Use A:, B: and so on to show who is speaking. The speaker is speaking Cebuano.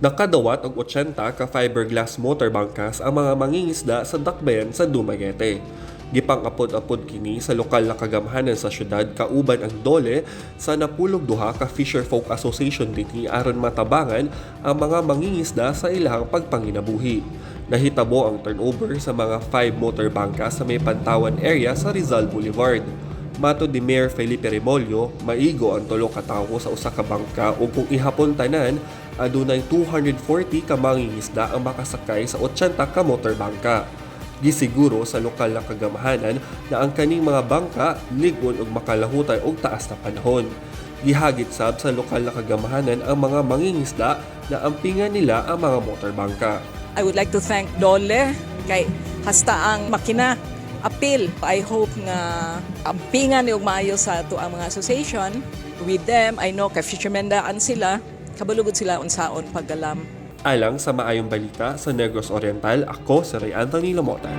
A: Nakadawat og 80 ka fiberglass motor bangkas ang mga mangingisda sa Dakbayan sa Dumaguete. Gipang-apod-apod kini sa lokal na kagamhanan sa syudad kauban ang DOLE sa 92 ka Fisher Folk Association dinhi aron matabangan ang mga mangingisda sa ilahang pagpanginabuhi. Nahitabo ang turnover sa mga 5 motor bangka sa may Pantawan area sa Rizal Boulevard. Matod ni Mayor Felipe Remollo, maigo ang 3 ka tawo sa usa ka bangka ug kung ihapon tanan, adunay 240 ka mangingisda ang makasakay sa 80 ka motor bangka. Gisiguro sa lokal na kagamhanan na ang kaning mga bangka lig-on ug makalahutay og taas na panahon. Gihagit sab sa lokal na kagamhanan ang mga mangingisda na ampingan nila ang mga motor bangka.
B: I would like to thank DOLE kay hasta ang makina apil. I hope nga ampingan ni og maayo sa ato ang mga association. With them, I know kay fishermen daan sila, kabalo gud sila unsaon paggalam.
A: Alang sa Maayong Balita sa Negros Oriental, ako si Ray Anthony Lamotan.